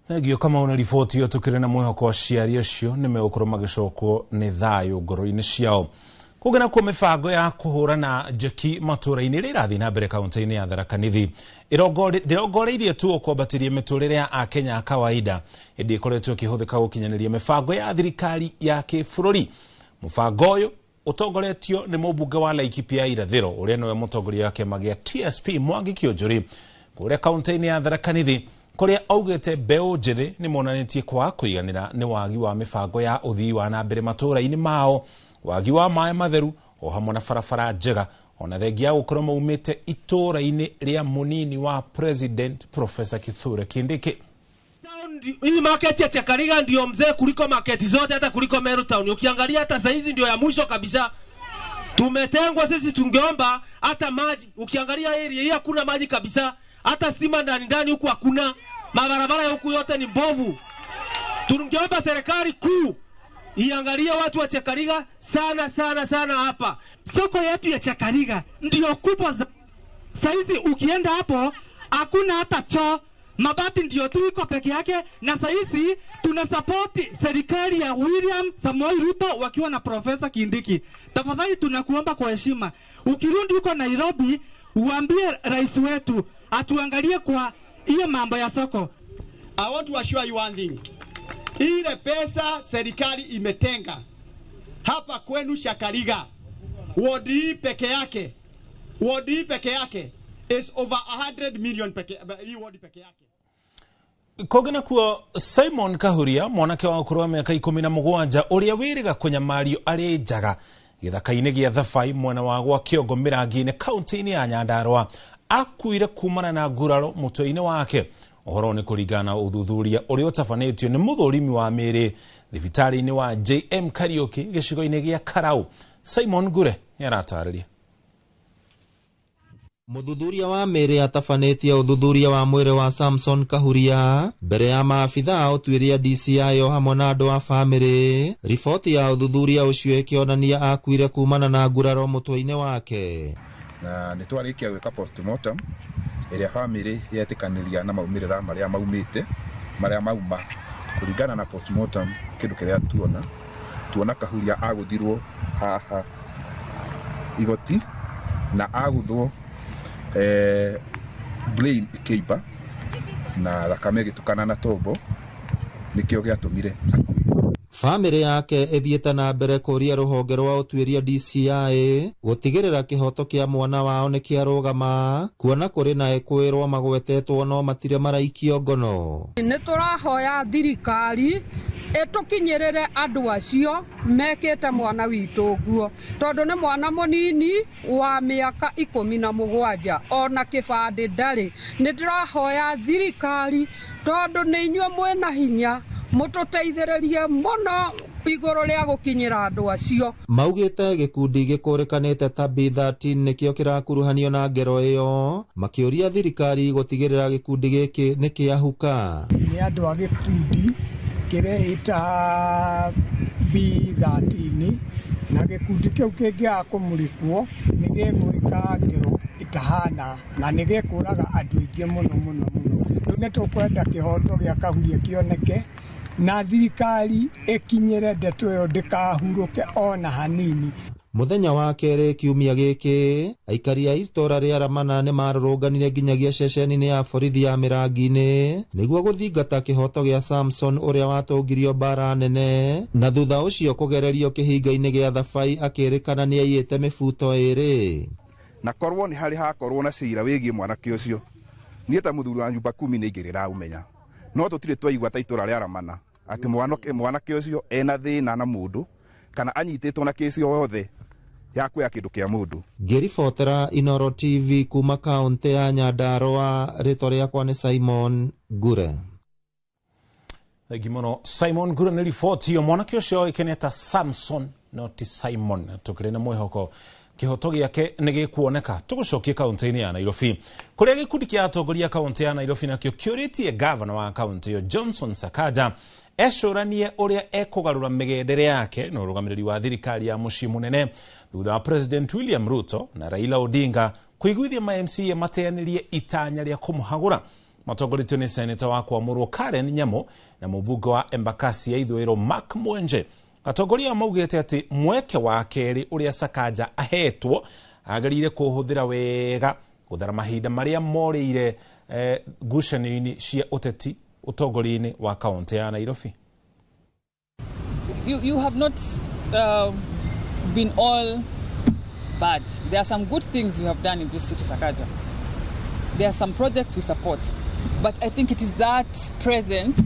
Thengio Kamau na riboti ĩyo. Tũkĩrĩ na mwĩhoko aciari acio nĩ megũkorwo magĩcokwo nĩ thayũ ngoro-inĩ ciao. Kũngĩ nakuo, mĩbango ya kũhũrana njeki matũũra-inĩ ĩrĩa ĩrathiĩ na mbere kaũntĩ-inĩ ya Tharaka Nithi ndĩrongoreirie tu kwambatĩria mĩtũrĩre ya akenya a kawaida, ĩndĩ ĩkoretwo ĩkĩhũthĩka gũkinyanĩria mĩbango ya thirikari ya kĩbũrũri. Mũbango ũyũ ũtongoretio nĩ mũmbunge wa Laikipia ya irathĩro ũrĩa nĩwe mũtongoria wa kĩama gĩa TSP Mwangi Kĩũnjũri kũrĩa kaũntĩ-inĩ ya Tharaka Nithi, kũrĩa augĩte mbeũ njĩthĩ nĩ monanĩtie kwaga kũiganĩra nĩ wagi wa mĩbango ya ũthii wa na mbere matũũra-inĩ mao, wagi wa maĩ matheru o hamwe na barabara njega, ona thengia ya gũkorwo maumĩte itũũra-inĩ rĩa mũnini wa President Professor Kithure Kindiki. Hii market ya Chakariga ndio mzee kuliko market zote, hata kuliko Meru Town. Ukiangalia hata saizi ndio ya mwisho kabisa. Tumetengwa sisi, tungeomba hata maji. Ukiangalia area hii hakuna maji kabisa, hata stima ndani ndani huku hakuna, mabarabara ya huku yote ni mbovu. Tungeomba serikali kuu iangalie watu wa Chakariga sana sana sana hapa. Soko yetu ya Chakariga ndio kubwa saizi, ukienda hapo hakuna hata choo, mabati ndio tu iko peke yake, na saizi tunasapoti serikali ya William Samoei Ruto wakiwa na Profesa Kindiki. Tafadhali tunakuomba kwa heshima, ukirudi huko Nairobi uambie rais wetu atuangalie kwa hiyo mambo ya soko. I want to assure you one thing. Ile pesa serikali imetenga hapa kwenu Chakariga, ward hii peke yake, ward hii peke yake is over 100 million peke, hii ward peke yake. Kũngĩ nakuo, Simon Kahuria, mwanake wa ũkũrũ wa mĩaka 17 ũrĩa wĩrĩga kũnyamario arĩ njaga gĩthaka-inĩ gĩa Thabai mwena wa gwa Kĩongo Mĩrangi-inĩ kaũntĩ-inĩ ya Nyandarua, akuire kumana na nguraro mũtwe-inĩ wake. Ũhoro nĩ kũringana na ũthuthuria ũrĩa ũtabanĩtio nĩ mũthũrimi wa mĩĩrĩ thibitarĩ-inĩ wa JM Kariuki gĩcigo-inĩ gĩa Karau. Simon Ngure nĩ aratarĩria. Mũthuthuria wa mĩĩrĩ atabanĩtie ũthuthuria wa mwĩrĩ wa Samson Kahuria mbere ya maabitha a ũtuĩria DCI o hamwe na andũ a bamĩrĩ. Riboti ya ũthuthuria ũcio ĩkĩonania akuire kumana na nguraro mũtwe-inĩ wake. Na nĩ twarĩkia gwĩka postmortem ĩrĩa bamĩrĩ yetĩkanĩria na maumĩrĩra marĩa maumĩte, marĩa mauma kũringana na postmortem. Kĩndũ kĩrĩa tuona Kahuria agũthirwo haha igoti na agũthwo brain ĩkĩimba na thakame ĩgĩtukana na tombo, nĩkĩo gĩatũmire. Bamĩrĩ yake ĩthiĩte na mbere kũria rũhonge rwa ũtuĩria DCI gũtigĩrĩra kĩhoto kĩa mwana wao nĩ kĩarũgama, kuona kũrĩ na ekwĩrwo magwetetwo no matirĩ maraikio ngono. Nĩ tũrahoya thirikari ĩtũkinyĩrĩre andũ acio mekĩte mwana witũ ũguo, tondũ nĩ mwana mũnini wa mĩaka 17 ona kĩbandĩ ndarĩ. Nĩ ndĩrahoya thirikari, tondũ nĩ inyuĩ mwĩna hinya, mũtũteithĩrĩrie mũno Igũrũ rĩa gũkinyĩra andũ acio. Maugĩte gĩkundi gĩkũrĩkanĩte ta B13 nĩkĩo kĩrakuruhanio na ngero ĩyo, makĩũria thirikari gũtigĩrĩra gĩkundi gĩkĩ nĩ kĩahuka. Nĩ andũ a gĩkundi kĩreĩta B13 na gĩkundi kĩu kĩngĩaga kũmũrĩkwo nĩ gĩgwĩka ngero ĩtahana na nĩ gĩkũraga andũ aingĩ mũno mũno mũno. Rĩu nĩ tũkwenda kĩhoto gĩa Kahuria kĩoneke na thirikari ĩkinyĩre ndeto ĩyo ndĩkahurũke ona hanini. Mũthenya wa kerĩ kiumia gĩkĩ, aikari a itũra rĩa Ramana nĩ marũrũnganire nginyagia ceceni-inĩ ya borithi ya Mĩrangi-inĩ nĩguo gũthingata kĩhoto gĩa Samson ũrĩa watũngirio mbara nene na thutha ũcio kũgererio kĩhinga-inĩ gĩa Thabai akĩrĩkana nĩ aiyĩte mĩbuto ĩrĩ. Na korwo nĩ harĩ hakorwo na cira wĩgiĩ mwanake ũcio, niĩ ta mũthuri wa nyumba kumi nĩ ingĩrĩra ũmenya, no tũtirĩ twaigua ta itũra rĩa Ramana atĩ mwanake ũcio ena thĩna na mũndũ kana anyitĩtwo na kĩsi o yothe ya kuoya kĩndũ kĩa mũndũ. Ngĩribotera Inoro TV kuma kaũntĩ ya Nyandarũa, rĩtwa rĩakwa nĩ Simon Ngure. Thengi mũno Simon Ngure nĩ riboti ĩyo. Mwanake ũcio oĩkaine ta Samson no ti Simon, tũkĩrĩ na mwĩhoko kĩhoto gĩake nĩ gĩkuoneka. Tũgũcokie kaũntĩ-inĩ ya Nairobi kũrĩa gĩkundi kĩa atongoria kaũntĩ ya Nairobi nakĩo kĩũrĩtie gavana wa kaũntĩ ĩyo Johnson Sakaja ecũranie ũrĩa ekũgarũra mĩgendere yake na ũrũgamĩrĩri wa thirikari ya mũciĩ mũnene thutha wa President William Ruto na Raila Odinga kũiguithia ma MCA mateanĩrie itanya rĩa kũmũhagũra. Matongoretio nĩ seneta wa kwamũrwo Karen Nyamu na mũmbunge wa Embakasi ya ithũĩro Mark Mwenje. Atongoria maugĩte atĩ mweke wa kerĩ ũrĩa Sakaja ahetwo agĩrĩire kũhũthĩra wega gũthara mahinda marĩa morĩire ngucanio-inĩ cia ũteti ũtongoria-inĩ wa kaũntĩ ya Nairobi. You have not been all bad. There are some good things you have done in this city, Sakaja. There are some projects we support. But I think it is that presence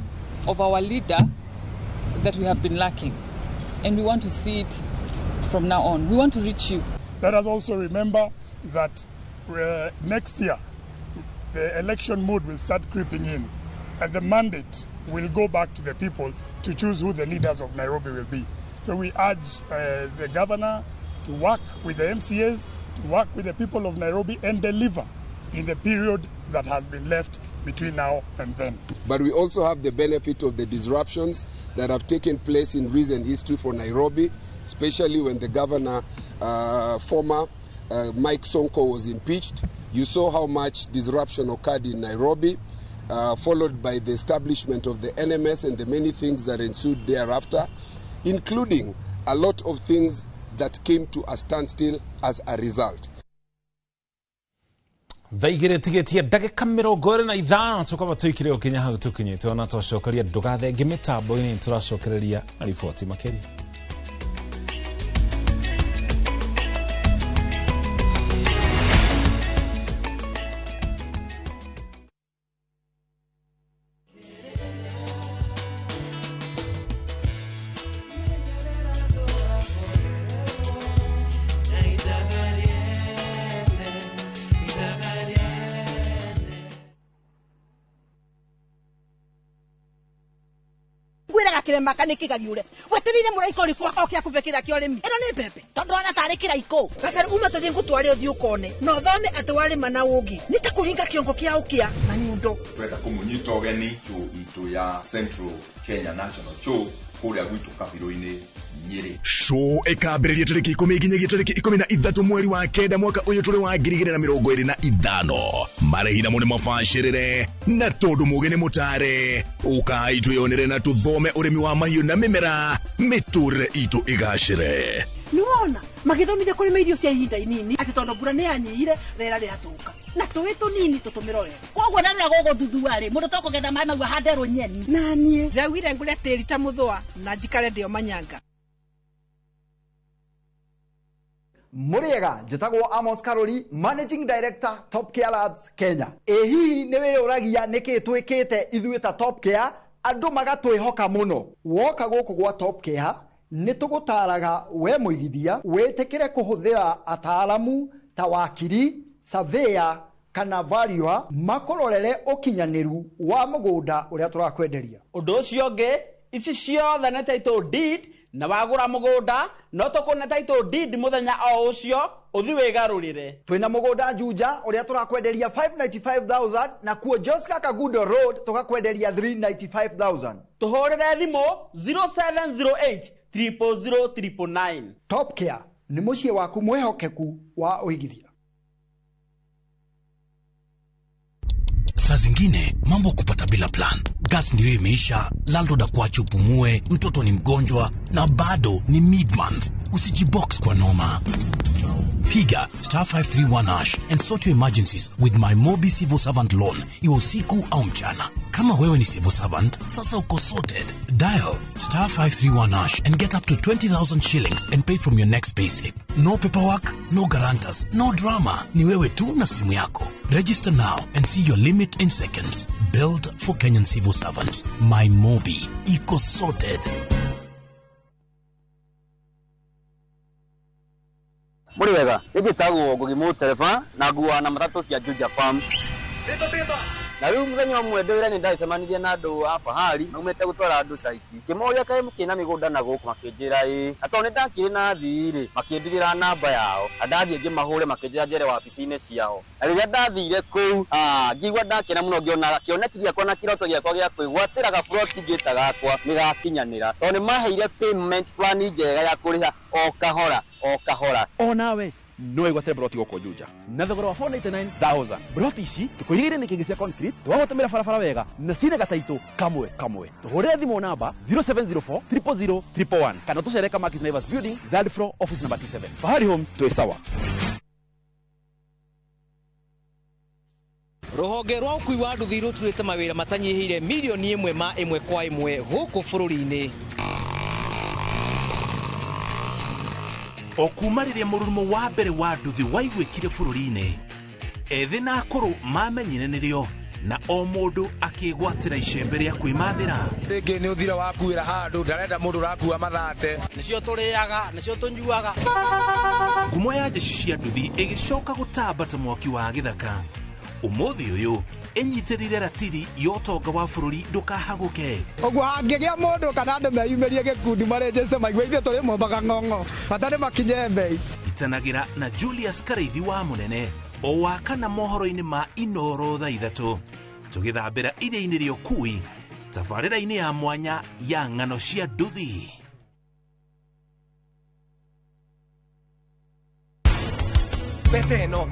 of our leader that we have been lacking. And we want to see it from now on. We want to reach you. Let us also remember that next year, the election mood will start creeping in, and the mandate will go back to the people to choose who the leaders of Nairobi will be. So we urge the governor to work with the MCAs, to work with the people of Nairobi and deliver in the period that has been left between now and then. But we also have the benefit of the disruptions that have taken place in recent history for Nairobi, especially when the governor, former Mike Sonko, was impeached. You saw how much disruption occurred in Nairobi, followed by the establishment of the NMS and the many things that ensued thereafter, including a lot of things that came to a standstill as a result. Thaa igĩrĩ tigĩtie ndagĩka 25 tũkaba tũikire gũkinya hau tũkinyĩte ona twacokeria ndũgathenge mĩtambo-inĩ tũracokereria na riboti makĩria. Kiremaka nä kä gariå wetereire må raika å rä kå oke akå kä ra kä å rä mi ä no nä mbembe tondå ona tarä kä raikå gacaru uma tå thiä ngå tware å thiä å kone na å thome atä warä ma na å ngä nä ta kå ringa kä ongo kä a å kä a na nyundo. Twenda kå må nyita å geni show itå ya Central Kenya National Show kå rä a gwitå kabirå-inä Nyeri. Show ĩkambĩrĩria tarĩki 10 nginyagia tarĩki 13 mweri wa 9 mwaka ũyũ tũrĩ wa 2025. Marĩhi namo nĩ mabacĩrĩre na tondũ mũgĩ nĩ mũtare, ũkai twĩyonere na tũthome ũrĩmi wa mahiũ na mĩmera, mĩtũrĩre itũ ĩgacĩre. Nĩwona magĩthomithia kũrĩma irio cia ihinda inini atĩ tondũ mbura nĩ yanyihire rĩera rĩathũka na tũĩ tũnini tũtũmĩre wega. Koguo na rĩrĩa gũgũthuthua rĩ mũndũ tokũgetha maĩ mau ahanderwo nyeni. Na niĩ ndĩraugire ngũre tĩri ta mũthũa na njikare ndĩo manyanga. Muriega njĩtagwo Amos Karori, Managing Director Top Care Lads Kenya. Ĩ hihi nĩ wĩyũragia nĩkĩ twĩkĩte ithuĩ ta Top Care andũ magatwĩhoka mũno? Woka gũkũ gwa Top Care nĩ tũgũtaraga we mũigithia wĩtĩkĩre kũhũthĩra ataaramu ta wakiri, surveyor kana valuer makũrorere ũkinyanĩru wa mũgũnda ũrĩa tũrakwenderia. Ũndũ ũcio ũngĩ, ici ciothe nĩ title deed Na wagũra mũgũnda no tũkũne title deed mũthenya o ũcio ũthi wĩgarũrĩre. Twĩna mũgũnda Juja ũrĩa tũrakwenderia 595,000 na kuo Joska Kagudo Road tũgakwenderia 395,000. Tũhũrĩre thimũ 0708 000 999. Top Care nĩ mũciĩ waku mwĩhokeku wa ũigithia. Saa zingine mambo kupata bila plan. Gas ndio imeisha, landlord akuache upumue, mtoto ni mgonjwa na bado ni mid-month. Usijibox kwa noma. Piga star 531 hash and sort your emergencies with my Mobi Civil Servant Loan, iwe usiku au mchana. Kama wewe ni civil servant, sasa uko sorted. Dial star 531 hash and get up to 20,000 shillings and pay from your next payslip. No paperwork, no guarantors, no drama. Ni wewe tu na simu yako. Register now and see your limit in seconds. Built for Kenyan civil servants. My Mobi. Iko sorted. Muri wega, njĩtagwo Ngugi Mũtereba na nguaga na matatũ cia Juja Farm. Na rĩu mũthenya ũmwe ndĩ wĩra nĩ ndacemanirie na andũ a Fahari maumĩte gũtwara andũ caiti. Ngĩmoria kaĩ mũkĩna mĩgũnda na gũkũ, makĩnjĩra ĩĩ. Na tondũ nĩ ndakĩrĩ na athii rĩ, makĩndigĩra namba yao. Na ndathiĩ ngĩmahũre makĩnjĩra njere wabici-inĩ ciao. Na rĩrĩa ndathire kũu, ngĩigua ndakena mũno ngĩona kĩoneki gĩakwa na kĩroto gĩakwa gĩa kwĩgwatĩra gaburoti ngĩta gakwa nĩ gakinyanĩra. Tondũ nĩ maheire payment plan njega ya kũrĩha o kahora o kahora. Onawe no wĩgwatĩre broti gũkũ Juja na thogora wa 499,000. Broti ici tũkũigĩire nĩ kĩngĩ cia concrete, twagũtũmĩra barabara wega na cina gataitũ kamwe kamwe. Tũhũrĩre thimũ namba 0704 000 111 kana tũcere Kamakis Naivas Building, third floor, office number T7. Fahari Homes, twĩ sawa. Rũhonge rwa ũkui wa nduthi rũturĩte mawĩra matanyihĩire milioni ĩmwe ma ĩmwe kwa ĩmwe gũkũ bũrũri-inĩ. O kuma rĩrĩa mũrurumo wa mbere wa nduthi waiguĩkire bũrũri-inĩ, ethĩ na akũrũ mamenyire nĩrĩo na o mũndũ akĩgwatĩra icembe rĩa kwĩmathĩra. Rĩngĩ nĩ ũthira wakuĩra handũ ndarenda mũndũ ũrakua mathate. Nĩcio tũrĩaga, nĩcio tũnyuaga. Ngumo ya njeci cia nduthi ĩgĩcoka gũtamba ta mwaki wa gĩthaka. Ũmũthĩ ũyũ ĩnyitĩrĩire ratiri ya ũtonga wa bũrũri ndũkahagũke. Ũguo hangĩgĩa mũndũ kana andũ meyumĩrie gĩkundi marĩnjĩte maigue ithuĩ tũrĩ mombaga ng'ong'o bata nĩ makinye mbei. Itanagĩra na Julius Karaithi wa Mũnene o wa kana mohoro-inĩ ma Inoro thaa 3 tũgĩthambĩra iria-inĩ rĩa ũkui tabarĩra-inĩ ya mwanya ya ng'ano cia nduthi. Pete ĩno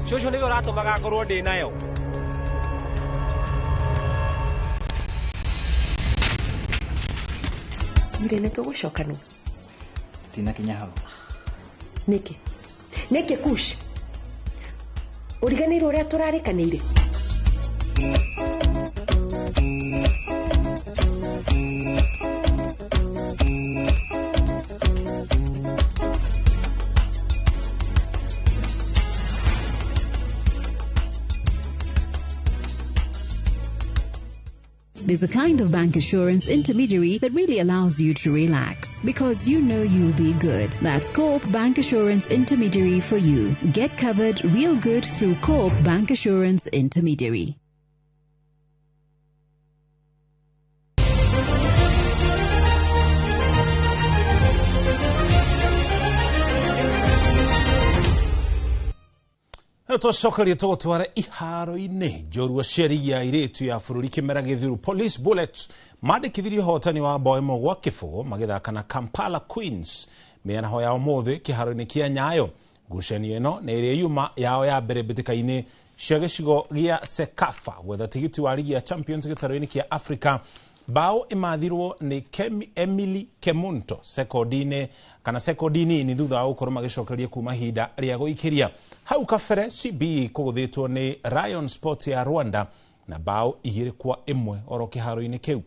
cũcũ nĩwe ũratũmaga ngorwo ndĩ nayo. Ire nĩ tũgũcoka nũ? Tinakinya hau. Nĩkĩ? Nĩkĩ Kush? Ũriganĩirwo ũrĩa tũrarĩkanĩire? There's a kind of bank assurance intermediary that really allows you to relax because you know you'll be good. That's Co-op Bank Assurance Intermediary for you. Get covered real good through Co-op Bank Assurance Intermediary. Tũcokerie tũgũtware iharo-inĩ njorua cia rigi ya airĩtu ya bũrũri kĩmera gĩthiru Police Bullets mandĩkithirie ũhotani wa bao ĩmwe gwa kĩbũgũ magĩthaka na Kampala Queens mĩaraho ya ũmũthĩ kĩharo-inĩ kĩa Nyayo. Ngucanio ĩno nĩ ĩrĩa yuma yao ya mbere mbĩtĩka-inĩ cia gĩcigo gĩa CECAFA gwetha tigiti wa rigi ya Champions gĩtarũ-inĩ kĩa Africa. Bao imathirwo nĩ Emily Kemunto sekondi-inĩ kana sekondi nini thutha wa gũkorwo magĩcokereria kuma ihinda rĩa gũikĩria. Hau kabere CB kũgũthĩtwo nĩ Rayon Sport ya Rwanda na bao 2-1 oro kĩharo-inĩ kĩu.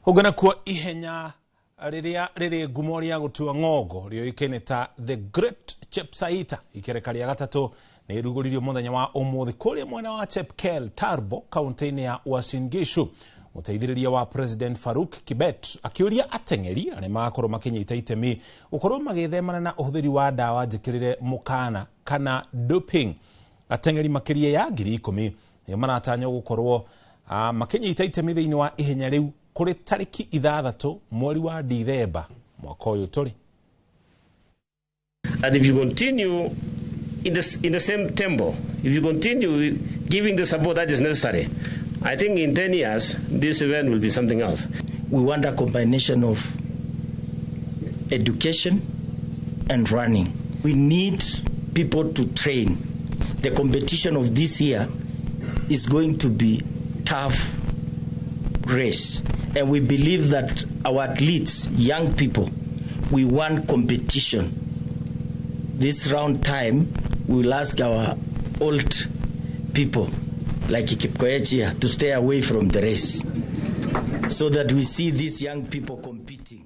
Ũguo nakuo ihenya rĩrĩa rĩrĩ ngumo rĩa gũtua ng'ongo rĩũĩkaine ta The Great Chepsaita ikereka rĩa gatatũ nĩ ĩrugũririo mũthenya wa ũmũthĩ kũrĩa mwena wa Chepkel Tarbo kaunti-inĩ ya Uasin Gishu. Mũteithĩrĩria wa President Faruk Kibet akĩũria ateng'eri arĩa magakorwo makĩnyita itemi gũkorwo magĩthemana na ũhũthĩri wa ndawa njĩkĩrĩre mũkana Kana doping. Ateng'eri makĩria ya 10,000 nĩo maratanywo gũkorwo makĩnyita itemi thĩinĩ wa ihenya rĩu kũrĩ tarĩki 6 mweri wa Dithemba mwaka ũyũ tũrĩ. And if you continue in the same tempo, if you continue giving the support that is necessary, I think in 10 years, this event will be something else. We want a combination of education and running. We need people to train. The competition of this year is going to be tough race. And we believe that our athletes, young people, we want competition. This round time, we will ask our old people, like Kipkoech here, to stay away from the race so that we see these young people competing.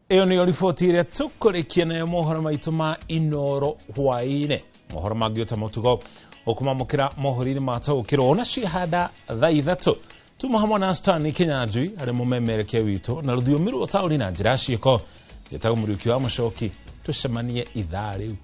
Ĩyo nĩyo riboti ĩrĩa tũkũrĩkia nayo mohoro maitũ ma Inoro hwaĩ-inĩ. Mohoro mangĩ ota mũtugo ũkũmamũkĩra mohoro-inĩ ma taũkĩrwo ona cihanda thaa 3. Tuma hamwe na Stanley Kinyanjui arĩ mũmemerekia witũ na rũthiomi rwa taũni na njĩra ciĩko. Njĩtagwo Mũriũki wa Mũcoki, tũcemanie ithaa rĩu.